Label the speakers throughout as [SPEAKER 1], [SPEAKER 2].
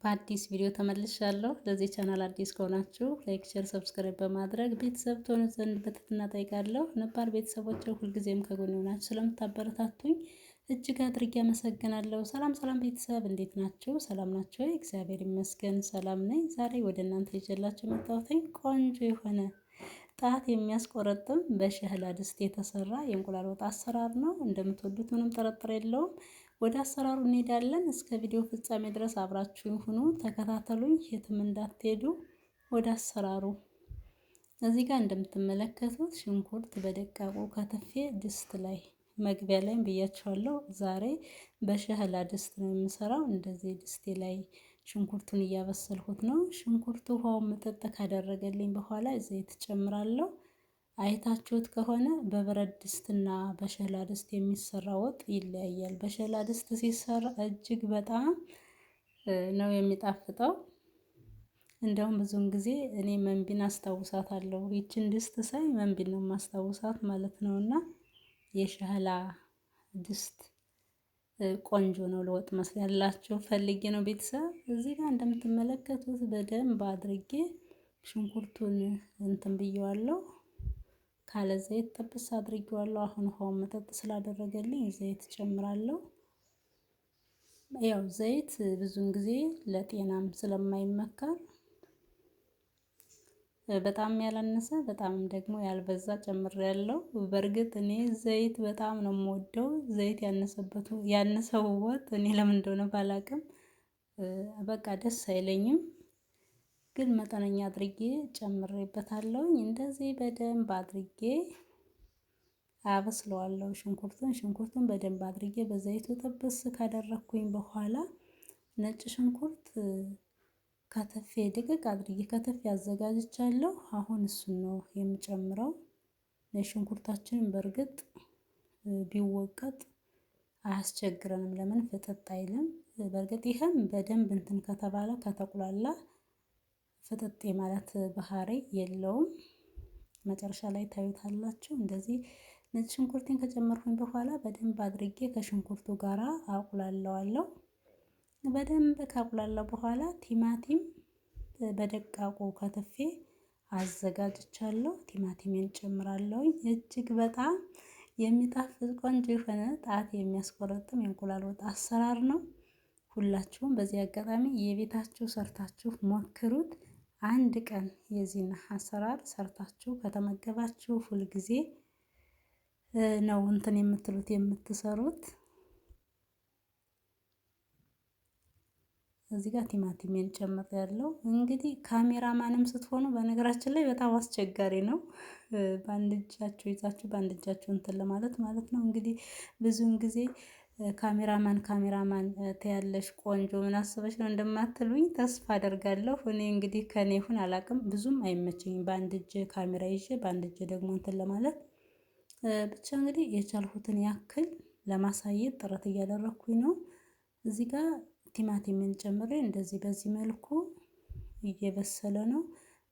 [SPEAKER 1] በአዲስ ቪዲዮ ተመልሻለሁ። ለዚህ ቻናል አዲስ ከሆናችሁ like፣ share፣ subscribe በማድረግ ቤተሰብ ትሆኑ ዘንድ በትህትና እጠይቃለሁ። ነባር ቤተሰቦች ሁልጊዜም ከጎኔ ሆናችሁ ስለምታበረታቱኝ እጅግ አድርጌ አመሰግናለሁ። ሰላም ሰላም ቤተሰብ እንዴት ናችሁ? ሰላም ናችሁ? እግዚአብሔር ይመስገን ሰላም ነኝ። ዛሬ ወደ እናንተ ይዤላችሁ የመጣሁት ቆንጆ የሆነ ጣት የሚያስቆረጥም በሸህላ ድስት የተሰራ የእንቁላል ወጥ አሰራር ነው። እንደምትወዱት ምንም ጥርጥር የለውም። ወደ አሰራሩ እንሄዳለን። እስከ ቪዲዮ ፍጻሜ ድረስ አብራችሁኝ ሁኑ፣ ተከታተሉኝ፣ የትም እንዳትሄዱ። ወደ አሰራሩ እዚህ ጋር እንደምትመለከቱት ሽንኩርት በደቃቁ ከተፌ ድስት ላይ መግቢያ ላይ ብያቸዋለሁ። ዛሬ በሸህላ ድስት ነው የምሰራው። እንደዚህ ድስቴ ላይ ሽንኩርቱን እያበሰልኩት ነው። ሽንኩርቱ ውሃውን መጠጥ ካደረገልኝ በኋላ ዘይት ጨምራለሁ። አይታችሁት ከሆነ በብረት ድስትና በሸህላ ድስት የሚሰራ ወጥ ይለያያል። በሸህላ ድስት ሲሰራ እጅግ በጣም ነው የሚጣፍጠው። እንደውም ብዙውን ጊዜ እኔ መንቢን አስታውሳታለሁ። ይችን ድስት ሳይ መንቢን ነው የማስታውሳት ማለት ነውና የሸህላ ድስት ቆንጆ ነው ለወጥ መስሪያ ያላችሁ ፈልጌ ነው ቤተሰብ። እዚህ ጋር እንደምትመለከቱት በደንብ አድርጌ ሽንኩርቱን እንትን ብየዋለሁ። ካለ ዘይት ጥብስ አድርጌዋለሁ። አሁን ውሃውን መጠጥ ስላደረገልኝ ዘይት ጨምራለሁ። ያው ዘይት ብዙውን ጊዜ ለጤናም ስለማይመከር በጣም ያላነሰ በጣም ደግሞ ያልበዛ ጨምሬያለሁ። በእርግጥ እኔ ዘይት በጣም ነው የምወደው። ዘይት ያነሰበት ያነሰው ወጥ እኔ ለምን እንደሆነ ባላቅም በቃ ደስ አይለኝም። ግን መጠነኛ አድርጌ ጨምሬበታለሁ። እንደዚህ በደንብ አድርጌ አበስለዋለሁ ሽንኩርቱን ሽንኩርቱን በደንብ አድርጌ በዘይቱ ጥብስ ካደረኩኝ በኋላ ነጭ ሽንኩርት ከተፌ ድቅቅ አድርጌ ከተፌ አዘጋጅቻለሁ። አሁን እሱን ነው የምጨምረው። ነጭ ሽንኩርታችንን በእርግጥ ቢወቀጥ አያስቸግረንም። ለምን ፍጥጥ አይልም። በእርግጥ ይህም በደንብ እንትን ከተባለ ከተቁላላ ፍጥጥ የማለት ባህሪ የለውም። መጨረሻ ላይ ታዩታላችሁ። እንደዚህ ነጭ ሽንኩርቴን ከጨመርኩኝ በኋላ በደንብ አድርጌ ከሽንኩርቱ ጋራ አቁላለዋለሁ። በደንብ ካቁላላው በኋላ ቲማቲም በደቃቁ ከትፌ አዘጋጅቻለሁ። ቲማቲሜን ጨምራለሁ። እጅግ በጣም የሚጣፍጥ ቆንጆ የሆነ ጣት የሚያስቆረጥም የእንቁላል ወጥ አሰራር ነው። ሁላችሁም በዚህ አጋጣሚ የቤታችሁ ሰርታችሁ ሞክሩት። አንድ ቀን የዚህን አሰራር ሰርታችሁ ከተመገባችሁ ሁልጊዜ ነው እንትን የምትሉት የምትሰሩት። እዚህ ጋር ቲማቲሜን ጨምሬያለሁ። እንግዲህ ካሜራማንም ስትሆኑ በነገራችን ላይ በጣም አስቸጋሪ ነው። በአንድ እጃችሁ ይዛችሁ በአንድ እጃችሁ እንትን ለማለት ማለት ነው። እንግዲህ ብዙውን ጊዜ ካሜራማን ካሜራማን ትያለሽ ቆንጆ ምን አስበሽ ነው እንደማትሉኝ ተስፋ አደርጋለሁ። እኔ እንግዲህ ከኔ ይሁን አላውቅም፣ ብዙም አይመቸኝም በአንድ እጅ ካሜራ ይዤ በአንድ እጅ ደግሞ እንትን ለማለት ብቻ እንግዲህ የቻልሁትን ያክል ለማሳየት ጥረት እያደረኩኝ ነው። እዚህ ጋር ቲማቲምን ጨምሬ እንደዚህ በዚህ መልኩ እየበሰለ ነው።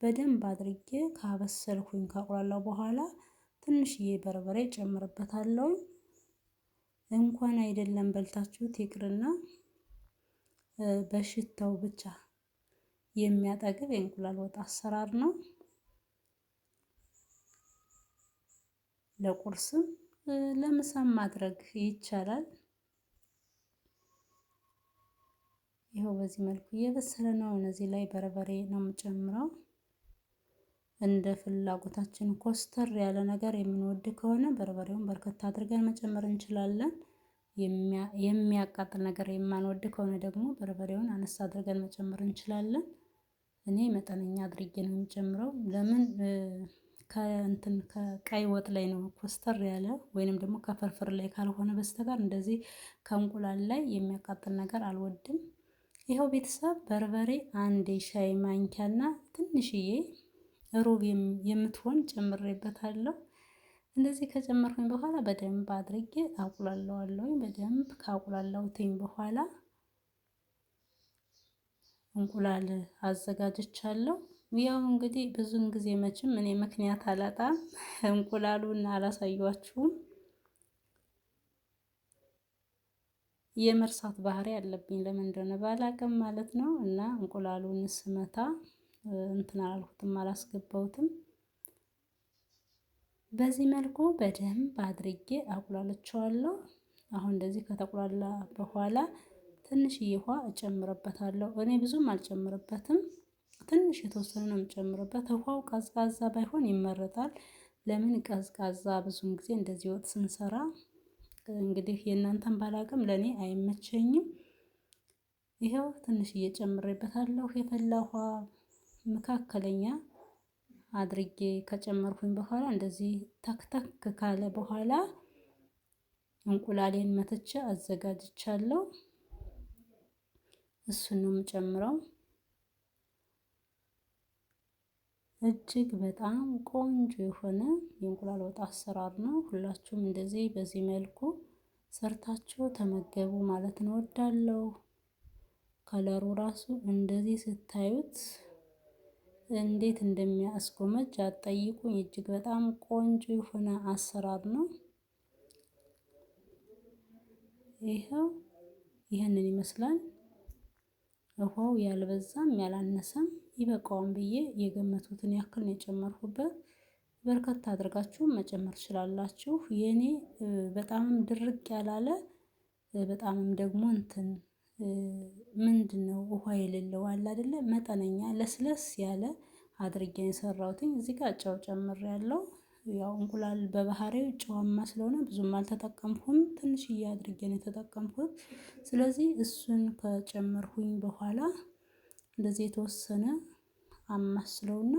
[SPEAKER 1] በደንብ አድርጌ ካበሰልኩኝ ካቁላላው በኋላ ትንሽዬ በርበሬ ጨምርበታለሁ። እንኳን አይደለም በልታችሁት ይቅርና በሽታው ብቻ የሚያጠግብ የእንቁላል ወጥ አሰራር ነው። ለቁርስም ለምሳም ማድረግ ይቻላል። ይኸው በዚህ መልኩ እየበሰለ ነው። እነዚህ ላይ በርበሬ ነው የምጨምረው። እንደ ፍላጎታችን ኮስተር ያለ ነገር የምንወድ ከሆነ በርበሬውን በርከት አድርገን መጨመር እንችላለን። የሚያቃጥል ነገር የማንወድ ከሆነ ደግሞ በርበሬውን አነስ አድርገን መጨመር እንችላለን። እኔ መጠነኛ አድርጌ ነው የምጨምረው። ለምን ከእንትን ከቀይ ወጥ ላይ ነው ኮስተር ያለ ወይንም ደግሞ ከፍርፍር ላይ ካልሆነ በስተቀር እንደዚህ ከእንቁላል ላይ የሚያቃጥል ነገር አልወድም። ይኸው ቤተሰብ በርበሬ አንድ የሻይ ማንኪያና ትንሽዬ ሩብ የምትሆን ጨምሬበታለሁ። እንደዚህ ከጨመርኩኝ በኋላ በደንብ አድርጌ አቁላለዋለሁ። በደንብ ካቁላላሁትኝ በኋላ እንቁላል አዘጋጅቻለሁ። ያው እንግዲህ ብዙን ጊዜ መቼም እኔ ምክንያት አላጣም፣ እንቁላሉን አላሳያችሁም። የመርሳት ባህሪ አለብኝ ለምን እንደሆነ ባላቅም ማለት ነው። እና እንቁላሉን ስመታ እንትን አላልኩትም፣ አላስገባሁትም። በዚህ መልኩ በደንብ አድርጌ አቁላልቸዋለሁ። አሁን እንደዚህ ከተቁላላ በኋላ ትንሽዬ ውሃ እጨምርበታለሁ። እኔ ብዙም አልጨምርበትም፣ ትንሽ የተወሰነ ነው የምጨምርበት። ውሃው ቀዝቃዛ ባይሆን ይመረጣል። ለምን ቀዝቃዛ ብዙን ጊዜ እንደዚህ ወጥ ስንሰራ እንግዲህ የእናንተን ባላቅም ለእኔ አይመቸኝም። ይኸው ትንሽ እየጨምሬበታለሁ። የፈላ ውሃ መካከለኛ አድርጌ ከጨመርኩኝ በኋላ እንደዚህ ተክተክ ካለ በኋላ እንቁላሌን መትቼ አዘጋጅቻለሁ። እሱን ነው የምጨምረው። እጅግ በጣም ቆንጆ የሆነ የእንቁላል ወጥ አሰራር ነው። ሁላችሁም እንደዚህ በዚህ መልኩ ሰርታችሁ ተመገቡ ማለት ነው እወዳለሁ። ከለሩ ራሱ እንደዚህ ስታዩት እንዴት እንደሚያስጎመጅ አትጠይቁኝ። እጅግ በጣም ቆንጆ የሆነ አሰራር ነው። ይኸው ይህንን ይመስላል። ውሃው ያልበዛም ያላነሰም ይበቃዋን ብዬ የገመቱትን ያክል ነው የጨመርኩበት። በርከት አድርጋችሁ መጨመር ትችላላችሁ። የኔ በጣምም ድርቅ ያላለ በጣምም ደግሞ እንትን ምንድን ነው ውሃ የሌለው አለ አይደለ፣ መጠነኛ ለስለስ ያለ አድርጌ የሰራሁትኝ። እዚህ ጋር ጨው ጨምሬያለሁ። ያው እንቁላል በባህሪው ጨዋማ ስለሆነ ብዙም አልተጠቀምኩም። ትንሽዬ አድርጌ ነው የተጠቀምኩት። ስለዚህ እሱን ከጨመርኩኝ በኋላ እንደዚህ የተወሰነ አማስለውና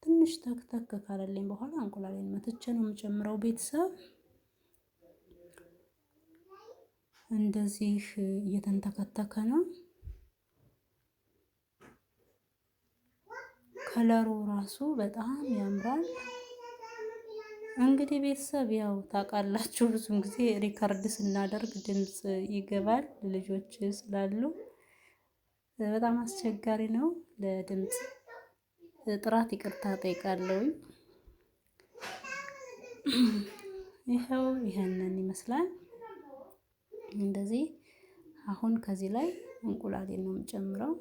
[SPEAKER 1] ትንሽ ተክተክ ካለልኝ በኋላ እንቁላሌን መትቼ ነው የምጨምረው። ቤተሰብ እንደዚህ እየተንተከተከ ነው። ከለሩ ራሱ በጣም ያምራል። እንግዲህ ቤተሰብ ያው ታውቃላችሁ፣ ብዙም ጊዜ record ስናደርግ ድምፅ ይገባል። ልጆች ስላሉ በጣም አስቸጋሪ ነው። ለድምፅ ጥራት ይቅርታ ጠይቃለሁኝ። ይኸው ይህንን ይመስላል። እንደዚህ አሁን ከዚህ ላይ እንቁላሌን ነው የምጨምረው።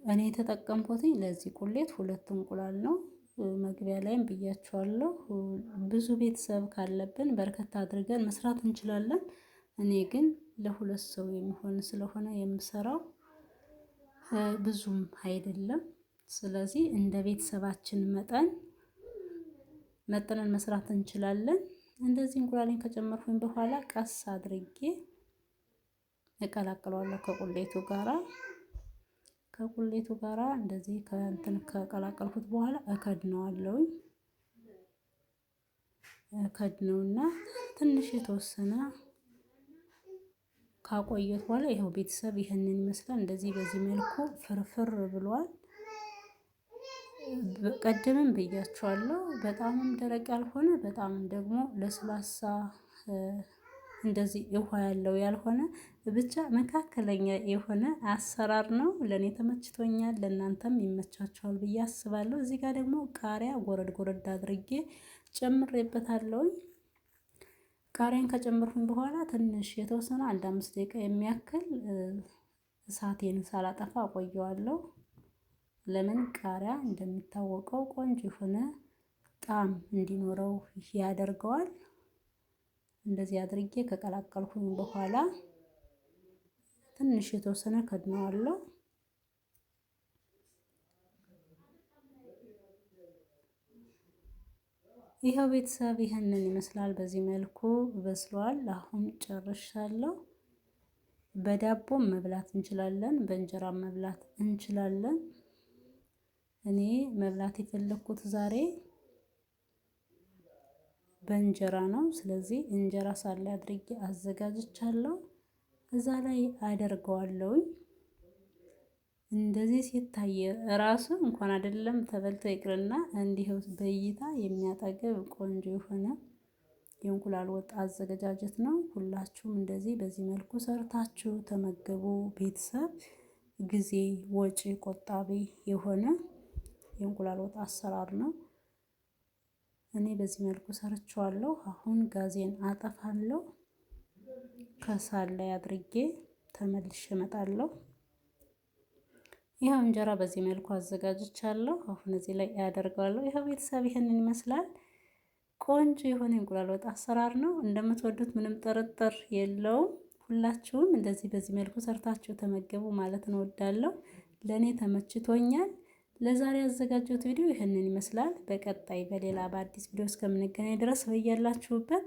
[SPEAKER 1] እኔ የተጠቀምኩት ለዚህ ቁሌት 2 እንቁላል ነው። መግቢያ ላይም ብያቸዋለሁ። ብዙ ቤተሰብ ካለብን በርከት አድርገን መስራት እንችላለን። እኔ ግን ለሁለት ሰው የሚሆን ስለሆነ የምሰራው ብዙም አይደለም። ስለዚህ እንደ ቤተሰባችን መጠን መጠንን መስራት እንችላለን። እንደዚህ እንቁላሌን ከጨመርኩኝ በኋላ ቀስ አድርጌ እቀላቅለዋለሁ ከቁሌቱ ጋራ። ከቁሌቱ ጋራ እንደዚህ ከእንትን ከቀላቀልኩት በኋላ እከድነዋለሁኝ። እከድነውና ትንሽ የተወሰነ ካቆየሁት በኋላ ይኸው ቤተሰብ ይህንን ይመስላል። እንደዚህ በዚህ መልኩ ፍርፍር ብሏል። ቀደምም ብያቸዋለሁ። በጣምም ደረቅ ያልሆነ በጣምም ደግሞ ለስላሳ እንደዚህ ውሃ ያለው ያልሆነ ብቻ መካከለኛ የሆነ አሰራር ነው። ለእኔ ተመችቶኛል፣ ለእናንተም ይመቻችኋል ብዬ አስባለሁ። እዚህ ጋር ደግሞ ቃሪያ ጎረድ ጎረድ አድርጌ ጨምሬበታለሁኝ። ቃሪያን ከጨመርኩኝ በኋላ ትንሽ የተወሰነ አንድ 5 ደቂቃ የሚያክል እሳቴን ሳላጠፋ አቆየዋለሁ። ለምን ቃሪያ እንደሚታወቀው ቆንጆ የሆነ ጣዕም እንዲኖረው ያደርገዋል። እንደዚህ አድርጌ ከቀላቀልኩኝ በኋላ ትንሽ የተወሰነ ከድነዋለሁ። ይኸው ቤተሰብ ይህንን ይመስላል። በዚህ መልኩ በስሏል። አሁን ጨርሻለሁ። በዳቦም መብላት እንችላለን፣ በእንጀራ መብላት እንችላለን። እኔ መብላት የፈለኩት ዛሬ በእንጀራ ነው። ስለዚህ እንጀራ ሳለ አድርጌ አዘጋጅቻለሁ። እዛ ላይ አደርገዋለሁኝ። እንደዚህ ሲታይ ራሱ እንኳን አይደለም ተበልቶ ይቅርና እንዲሁ በእይታ የሚያጠግብ ቆንጆ የሆነ የእንቁላል ወጥ አዘገጃጀት ነው። ሁላችሁም እንደዚህ በዚህ መልኩ ሰርታችሁ ተመገቡ። ቤተሰብ ጊዜ ወጪ ቆጣቢ የሆነ የእንቁላል ወጥ አሰራር ነው። እኔ በዚህ መልኩ ሰርቸዋለሁ። አሁን ጋዜን አጠፋለሁ። ከሳል ላይ አድርጌ ተመልሼ እመጣለሁ። ይኸው እንጀራ በዚህ መልኩ አዘጋጅቻለሁ። አሁን እዚህ ላይ ያደርገዋለሁ። ይኸው ቤተሰብ ይህንን ይመስላል። ቆንጆ የሆነ እንቁላል ወጥ አሰራር ነው። እንደምትወዱት ምንም ጥርጥር የለውም። ሁላችሁም እንደዚህ በዚህ መልኩ ሰርታችሁ ተመገቡ ማለት ነው እወዳለሁ። ለእኔ ተመችቶኛል። ለዛሬ ያዘጋጀሁት ቪዲዮ ይህንን ይመስላል። በቀጣይ በሌላ በአዲስ ቪዲዮ እስከምንገናኝ ድረስ በያላችሁበት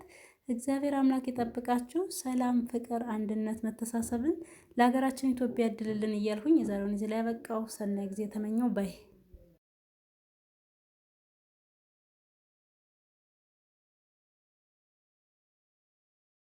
[SPEAKER 1] እግዚአብሔር አምላክ ይጠብቃችሁ። ሰላም፣ ፍቅር፣ አንድነት፣ መተሳሰብን ለሀገራችን ኢትዮጵያ ያድልልን እያልሁኝ የዛሬውን እዚህ ላይ ያበቃው። ሰናይ ጊዜ ተመኘው bye።